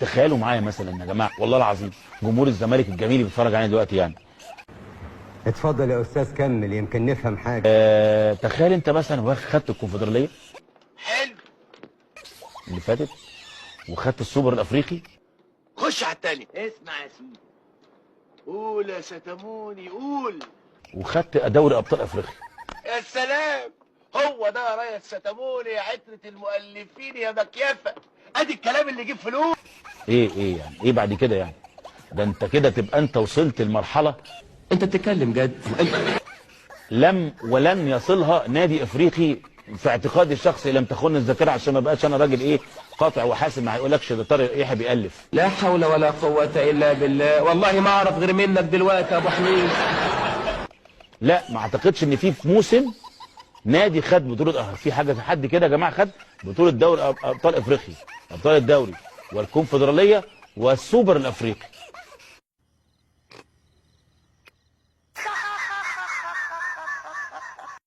تخيلوا معايا مثلا يا جماعة، والله العظيم جمهور الزمالك الجميل اللي بيتفرج علينا دلوقتي يعني. اتفضل يا استاذ كمل، يمكن نفهم حاجة. تخيل انت مثلا خدت الكونفدراليه حلو اللي فاتت، وخدت السوبر الافريقي. خش على التاني. اسمع يا سيدي، قول يا ستموني قول. وخدت دوري ابطال افريقيا. يا سلام، هو ده يا ريس ستموني، يا عترة المؤلفين يا مكيفة. ادي الكلام اللي يجيب فلوس. ايه يعني ايه بعد كده يعني؟ ده انت كده تبقى انت وصلت لمرحلة انت بتتكلم جد؟ لم ولن يصلها نادي افريقي في اعتقادي الشخصي، لم تخن الذاكرة عشان ما بقاش انا راجل ايه قاطع وحاسم، ما هيقولكش ده طارق يحيى بيألف. لا حول ولا قوة الا بالله، والله ما اعرف غير منك دلوقتي يا ابو حميد. لا، ما اعتقدش ان في موسم نادي خد بطوله، في حاجة حد كده يا جماعة خد بطوله دوري ابطال افريقيا، ابطال الدوري والكونفدراليه والسوبر الافريقي.